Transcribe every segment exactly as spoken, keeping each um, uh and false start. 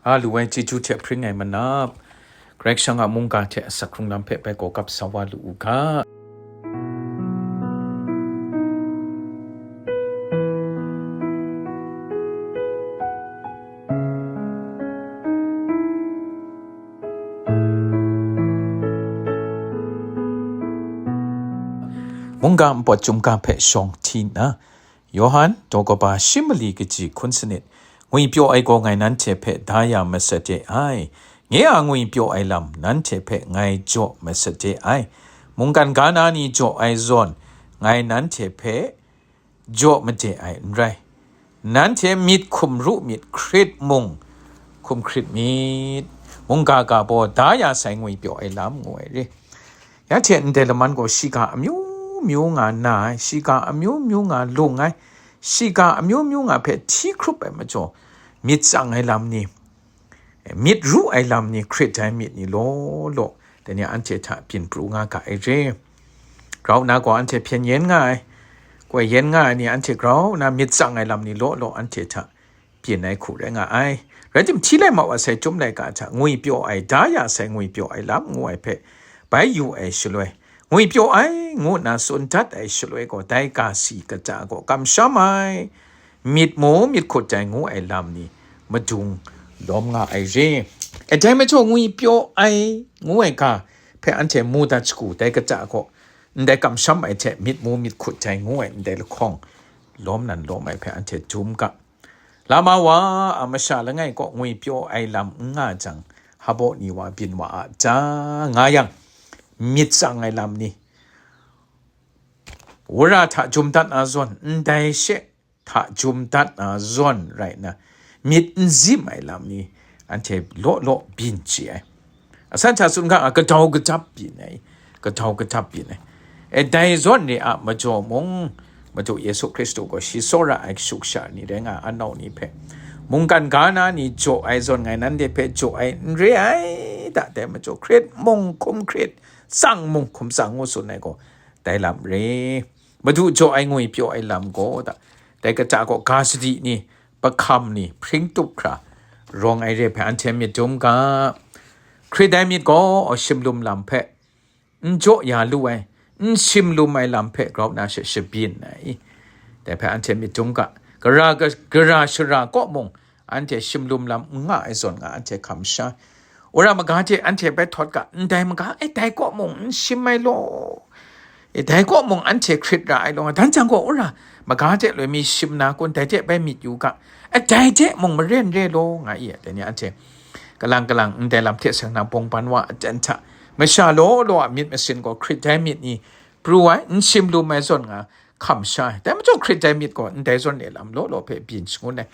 a lu ai chyeju hte hpring ai manap, Karai Kasang a mungga hte asak hkrung lam hpe bai gaw gap sa wa lu u ga. Mungga npawt chyum ga hpe shawng hti nna, Yawhan daw kaba shi mali kaji hkun sanit, ngwipyaw ai gaw ngai nanhte hpe da ya masat de ai, nye a ngwipyaw ai lam nanhte hpe ngai jaw masat de ai, mungkan ga na ni jaw ai zawn, ngai nanhte hpe jaw made ai n rai. Nanhte myit hkum ru myit, hkrit mung hkum hkrit myit, mungga ga baw da ya sai ngwipyaw ai lam ngu ai re. Ya hte ndai laman gaw shiga amyu myu nga na ai, shiga amyu myu nga lung ai, shiga amyu myu nga hpe hti hkrup ai majaw, myit tsang ai lam ni, myit ru ai lam ni, hkrit ai myit ni law law, dai ni anhte hta byin pru nga ga ai re. Grau nna gaw anhte hpyen yen nga ai, koi yen nga ai ni anhte grau nna myit tsang ai lam ni law law anhte hta byin ai hku rai nga ai. Rai tim, hti lai mau wa sai, chyum laika hta ngwipyaw ai, da ya sai ngwipyaw ai lam ngu ai hpe bai yu ai shaloi, ngwipyaw ai ngu nna tsun dat ai shaloi gaw, dai ga si kata gaw kamsham ai, myit mu myit hkut ai ngu ai lam ni madung lawm nga ai re. E, dai majaw ngwipyaw ai ngu ai ga hpe anhte mu dat shagu, dai kata gaw ndai kamsham ai hte myit mu myit hkut ai ngu ai ndai lahkawng lawm nan lawm ai hpe anhte dum ga. Lama wa a masha langai kaw ngwipyaw ai lam n nga jang, hpaw ni wa byin wa a ta nga yang, myit tsang ai lam ni, wora hta jum dat na zawn, ndai she hta jum dat na zawn rai nna, myit n zim ai lam ni, anhte law law byin chye ai. Asan hta tsun ga, a, gadau gadap byin ai, gadau gadap byin ai. E, dai zawn re a majaw mung, Madu Yesu Hkristu gaw shi tsawra ai kashu kasha ni rai nga, a nau ni hpe, mungkan ga na ni jaw ai zawn, ngai nanhte hpe jaw ai n re ai, da, dai majaw hkrit mung hkum hkrit, tsang mung hkum tsang ngu tsun ai gaw, dai lam re. Madu jaw ai ngwipyaw ai lam gaw, da, dai kata gaw ga sadi ni, pahkam ni, hpring tup hkra rawng ai re hpe anhte myit dum ga. Hkrit ai myit gaw shimlum lam hpe n jaw ya lu ai, n shimlum ai lam hpe grau nna she shabyin ai. Dai hpe anhte myit dum ga. Gara, gara shara kaw mung, anhte shimlum lam n nga ai zawn nga, anhte hkam sha. Wora maga hte anhte bai htawt ga, ndai maga, e, dai kaw mung n shim ai law, e, dai kaw mung anhte hkrit ra ai law, dan jang gaw, wora maga hte loi mi shim na kun, dai hte bai myit yu ga, e, dai hte mung maren re law, nga i, dai ni anhte kalang kalang ndai lam hte seng na bawng ban wa aten hta, masha law law a myit masin gaw hkrit ai myit ni pru ai, n shimlum ai zawn nga, hkam sha ai. Dai majaw hkrit ai myit gaw ndai zawn e lam law law hpe byin shangun ai,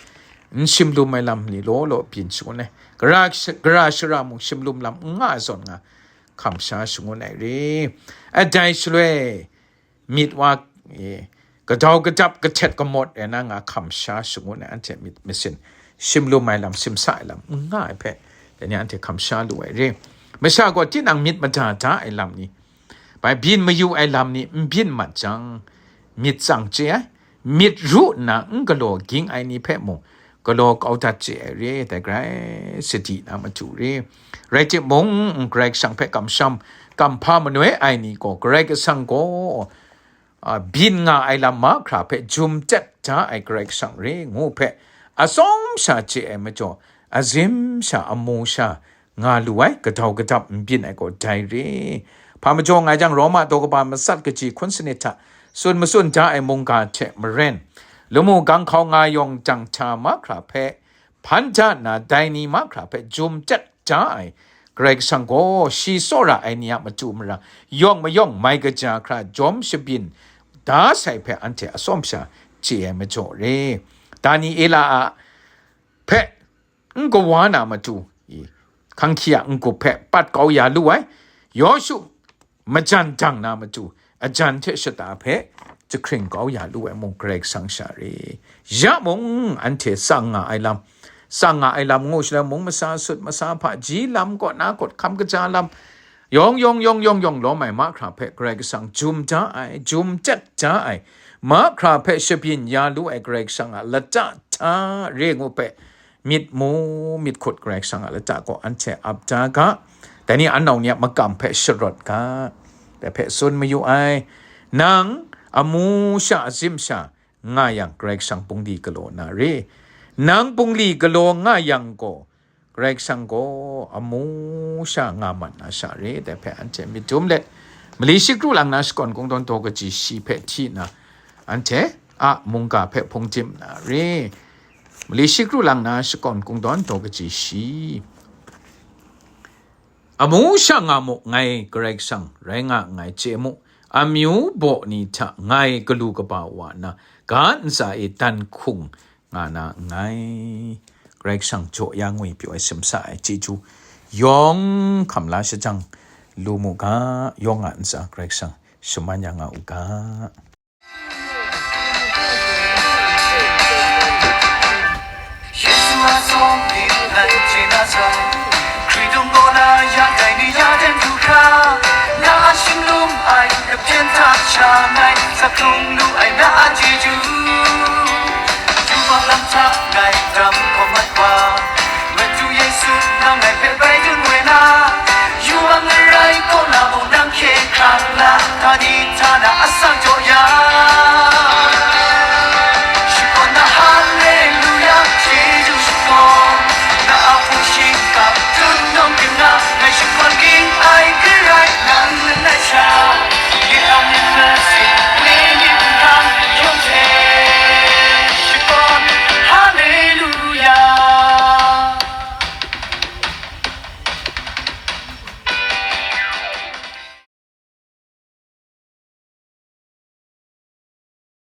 n shimlum ai lam ni law law byin shangun ai, gara, gara shara mung shimlum lam n nga ai zawn nga, hkam sha shangun ai re. A dai shaloi, myit wa, e, gadau gadap, kahtet kamawt ai na nga, hkam sha shangun ai, anhte myit masin shimlum ai lam, simsa ai lam n nga ai hpe, dai ni anhte hkam sha lu ai re. Masha gaw tinang myit mada da ai lam ni, bai byin mayu ai lam ni n byin mat jang, myit tsang chye ai, myit ru nna n galaw ging ai ni hpe mung galaw kau dat chye ai re, dai grai sadi na matu re. Rai timung, Karai Kasang hpe kamsham, kamhpa manoi ai ni gaw, Karai Kasang gaw, a, byin nga ai lam mahkra hpe jum tet da ai Karai Kasang re ngu hpe, atsawm sha chye ai majaw, azim sha, amu sha, nga lu ai, gadau gadap n byin ai gaw dai re. Hpa majaw ngai jang Roma daw kaba matsat kaji hkun sanit hta tsun matsun da ai mungga hte maren, lamu ganghkau nga yawng jang hta mahkra hpe hpan da nna, dai ni mahkra hpe jum tet da ai Karai Kasang gaw, shi tsawra ai ni a matu mara yawng mayawng mai kaja hkra jawm shabyin da sai hpe anhte atsawm sha chye ai majaw re. Daniela a hpe n kawa na matu, i, hkanghki a n-gup hpe pat kau ya lu ai, Yawshu majan dang na matu, ajan hte shata hpe jahkring kau ya lu ai mung Karai Kasang sha re. Ya mung, anhte tsang nga ai lam, tsang nga ai lam ngu shaloi mung, masa sut, masa hpaji lam, kaw na kawt hkam kaja lam, yawng yawng yawng yawng yawng lawm ai mahkra hpe Karai Kasang jum da ai, jum tet da ai, mahkra hpe shabyin ya lu ai Karai Kasang a lata hta re ngu hpe, myit mu myit hkut Karai Kasang a lata kaw anhte ap da ga, dai ni anau ni a makam hpe sharawt ga, dai hpe tsun mayu ai. Nang amu sha azim sha nga yang, Karai Kasang bungli galaw na re. Nang bungli galaw nga yang gaw, Karai Kasang gaw amu sha nga mat na sha re. Dai hpe anhte myit dum let, mali shi kru lang na shakawn kungdawn daw kaji shi hpe hti nna, anhte a mungga hpe hpung dim na re. Mali shi kru lang na shakawn kungdawn daw kaji shi. Amu sha nga mu, ngai Karai Kasang rai nga nngai chye mu, amyu baw ni hta ngai galu kaba wa nna, ga ntsa e dan hkung nga na nngai. Karai Kasang jaw ya ngwi pyaw ai, simsa ai chyeju yawng hkam la shajang lu mu ga, yawng a ntsa Karai Kasang shaman ya nga u ga. Yesu a sawng hpyi ngai chye na sai, Hkritung gaw na ya dai ni ya den du hkra, na a shinglum ai kapyen hta sha ngai, zaklung lu ai na a chyeju, yubak lam